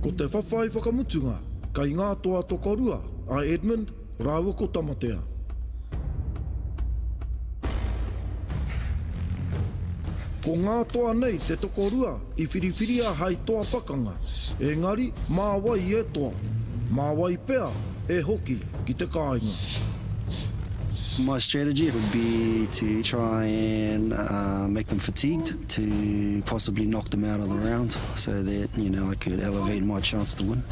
Ko te whawhai whakamutunga kei ngā toa tokorua a Edmund rāua ko Tamatea. Ko ngā toa nei te tokorua i whiriwhiria hai toa pakanga, engari mā wai e toa, mā wai pea e hoki ki te kāinga. My strategy would be to try and make them fatigued to possibly knock them out of the round so that, you know, I could elevate my chance to win.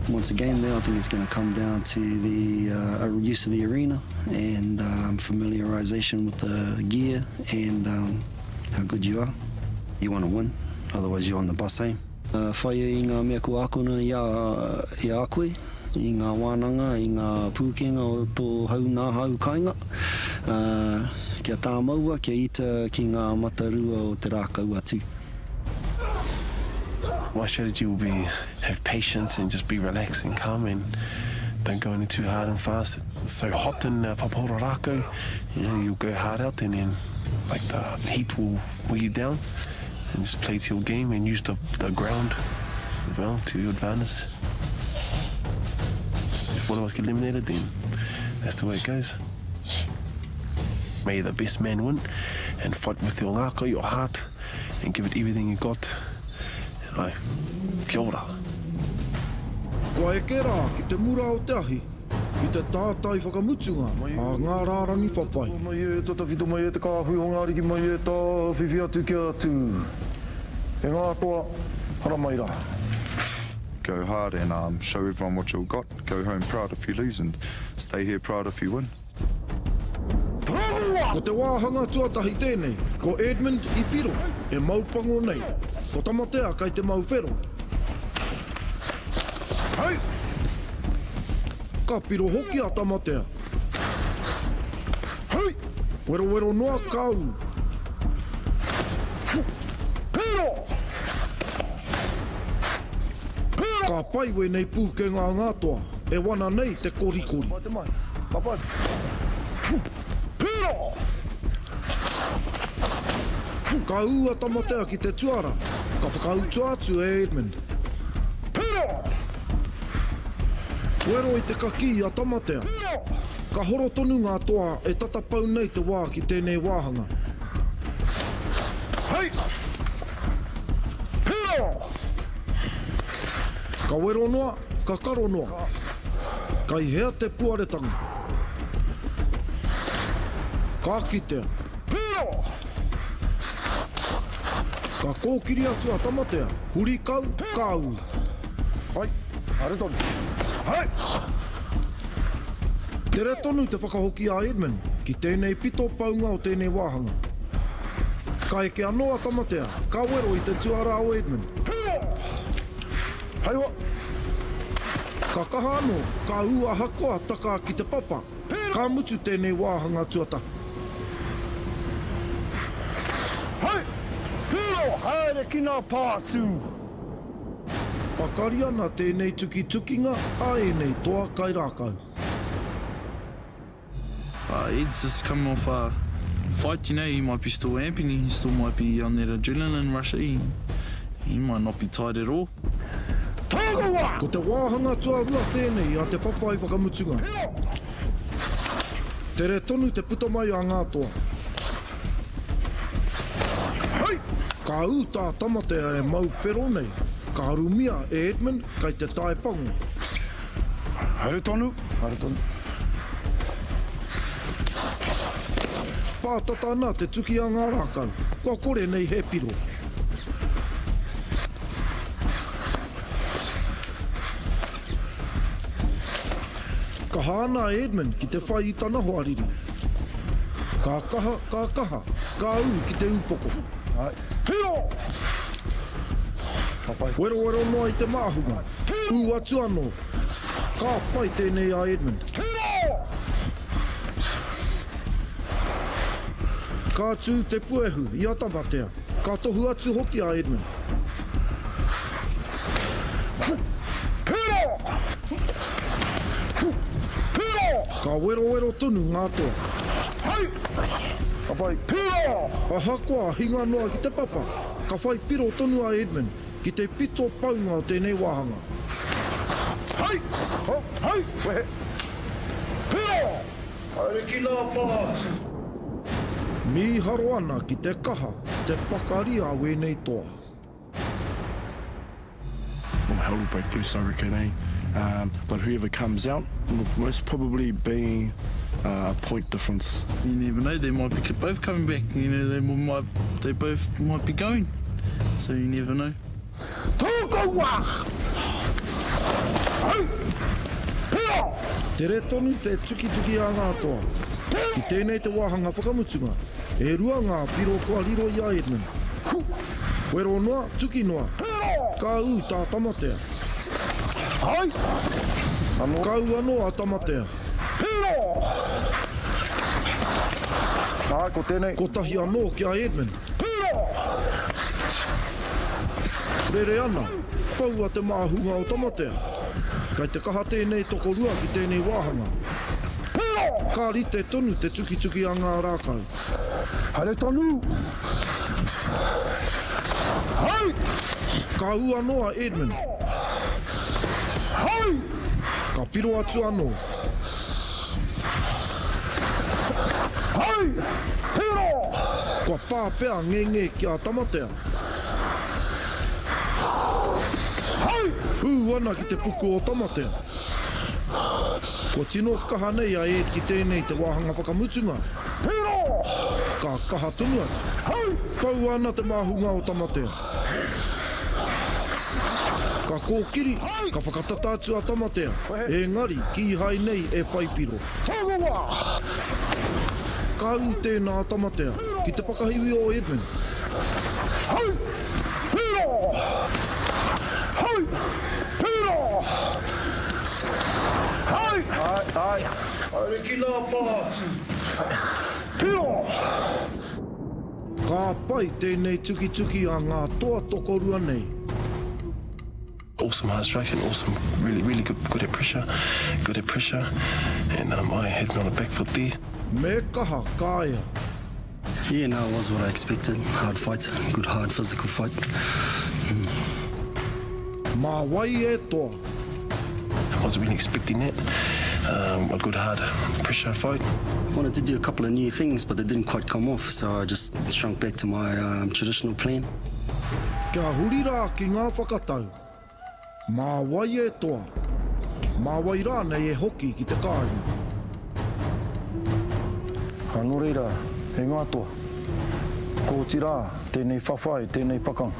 Once again there I think it's going to come down to the uh, use of the arena and um, familiarisation with the gear and um, how good you are. You want to win, otherwise you're on the bus, eh? Uh, whaia i ngā mea kua akona i a, i a koe, i ngā wānanga, i ngā pūkenga o tō hau nā hau kainga, uh, kia tāmaua, kia ita ki ngā matarua o te rākau a Tū. My strategy will be have patience and just be relaxed and calm and don't go any too hard and fast. It's so hot in uh, Papahoro Rākau, you know, you'll go hard out and then like the heat will weigh you down and just play to your game and use the, the ground as well to your advantage. If one of us get eliminated, then that's the way it goes. May the best man win and fight with your ngākau, your heart, and give it everything you got. Ai, kia ora. Kua eke rā ki te mura o te ahi, ki te tātai whakamutunga a ngā rārangi whawhai. Mai e ta tawhito mai e te kāhui o ngā ariki mai e ta whiwhi atu kia tū. E ngā toa, haramai rā. Go hard and um show everyone what you've got, go home proud if you lose and stay here proud if you win. Ko te wāhanga tuatahi tēnei, ko Edmund i piro, e mau pango nei, ko Tamatea kai te mau whero. Ka piro hoki a Tamatea. Werowero noa ka ū. Ka pai wēnei pūkenga a ngā toa, e wana nei te korikori. Ka ū a Tamatea ki te tuara, ka whakautua atu e Edmund. Wero i te kakī a Tamatea. Ka horo tonu ngā toa e tata pau nei te wā ki tēnei wāhanga. Ka wero noa, ka karo noa. Kai hea te puaretanga? Ka kitea. Ka kōkiri atu a Tamatea, huri kau, ka ū. Tere tonu te whakahoki a Edmund ki tēnei pito paunga o tēnei wāhanga. Ka eke anō a Tamatea, ka wero i te tuarā o Edmund. Ka kaha anō, ka ū ahakoa taka ki te papa, ka mutu tēnei wāhanga tuatahi. Pakari ana tēnei tukitukinga a ēnei toa kairākau. Uh, Ed's just coming off a fight, you know, he might be still amping, he still might be on that adrenaline rush, eh? He might not be tight at all. Ko te wāhanga tuarua tēnei a te whawhai whakamutunga. Tere tonu te puta mai a ngā toa. Ka ū tā Tamatea e mau whero nei, ka arumia e Edmund kei te tae pango. Haere tonu, haere tonu. Pātata ana te tuki a ngā rākau, kua kore nei he piro. Kaha ana a Edmund ki te whai i tana hoariri. Ka kaha, ka kaha, ka ū ki te upoko. Piro! Werowero noa i te māhunga. Ū atu anō. Ka pai tēnei a Edmund. Piro! Ka tū te puehu i a Tamatea. Ka tohu atu hoki a Edmund. Piro! Piro! Ka werowero tonu ngā toa. Hei! Ka pai. Piro! Ahakoa hinga noa ki te papa, ka whai piro tonu a Edmund. Ki te pito paunga o tēnei wāhanga. Hei! Ho! Hei! Wehe! Piro! Haere ki nā pā atu. Mīharo ana ki te kaha, te pakari a wēnei toa. Well hell will break loose I reckon eh? Um, but whoever comes out will most probably be uh, a point difference. You never know, they might be both coming back, you know, they might, they both might be going. So you never know. Tō Hei! Piro! Tere tonu te tukituki a ngā toa. Ki tēnei te wāhanga whakamutunga, e rua ngā piro kua riro i a Edmund. Wero noa, tuki noa. Ka ū tā Tamatea. Hai! Ka ū anō a Tamatea. Piro! Āe, ko tēnei. Kotahi anō ki a Edmund. Piro! Rere ana, poua te māhunga o Tamatea. Kei te kaha tēnei tokorua ki tēnei wāhanga. Piro! Ka rite tonu te tukituki a ngā rākau. Haere tonu! Hei! Ka ū anō a Edmund. Hei! Ka piro atu anō. Hei! Piro! Kua pā pea ngenge ki a Tamatea. Hei! Ū ana ki te puku o Tamatea. Kua tino kaha nei a Ed ki tēnei te wāhanga whakamutunga. Piro! Ka kaha tonu atu. Hei! Poua ana te māhunga o Tamatea. Ka kōkiri, ka whakatata atu a Tamatea, engari kīhai nei e whai piro. Tauranga! Ka ū tēnā a Tamatea ki te pakahiwi o Edwin. Hei! Piro! Hei! Piro! Hei! Ai, ai. Haere ki nā pā atu. Piro! Ka pai tēnei tukituki a ngā toa tokorua nei. Awesome hard strikes and awesome, really, really good, good at pressure, good at pressure, and um, I had me on the back foot there. Me kaha ka ea. Yeah, no, it was what I expected. Hard fight, good hard physical fight. Mm. Mā wai e toa? I wasn't really expecting that. Um, a good hard pressure fight. Wanted to do a couple of new things, but they didn't quite come off, so I just shrunk back to my um, traditional plan. Kia huri rā ki ngā whakatau. Mā wai e toa? Mā wai rānei e hoki ki te kāinga? Ā, nō reira, e ngā toa, kua oti rā tēnei whawhai, tēnei pakanga.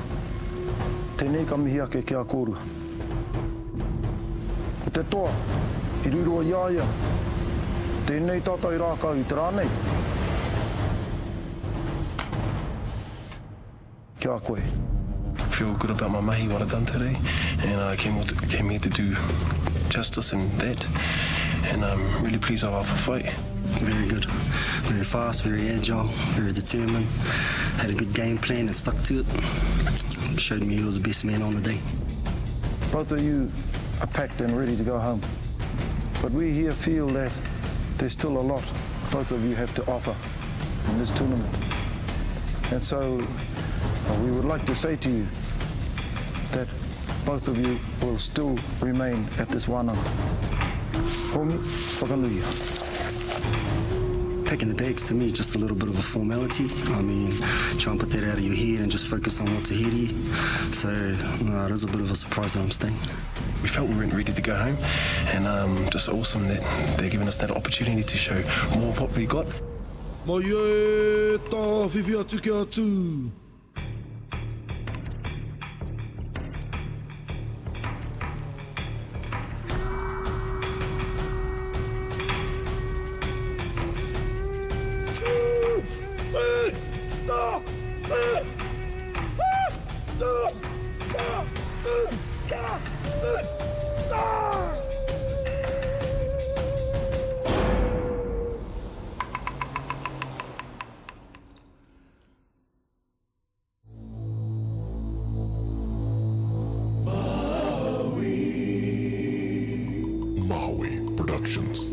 Tēnei ka mihi ake ki a kōrua. Ko te toa i riro i a ia tēnei tātai rākau i te rā nei. Ki a koe. Feel good about my mahi, what I've done today, and I came, came here to do justice in that, and I'm really pleased I've a fight. Very good. Very fast, very agile, very determined. Had a good game plan and stuck to it. Showed me he was the best man on the day. Both of you are packed and ready to go home. But we here feel that there's still a lot both of you have to offer in this tournament. And so uh, we would like to say to you that both of you will still remain at this wānanga. Hongi, whakanuia. Packing the bags to me is just a little bit of a formality. I mean, try and put that out of your head and just focus on what's ahead of you. So uh, it is a bit of a surprise that I'm staying. We felt we weren't ready to go home, and um, just awesome that they're giving us that opportunity to show more of what we got. Mai e tāwhiwhi atu kia tū. Maui Productions.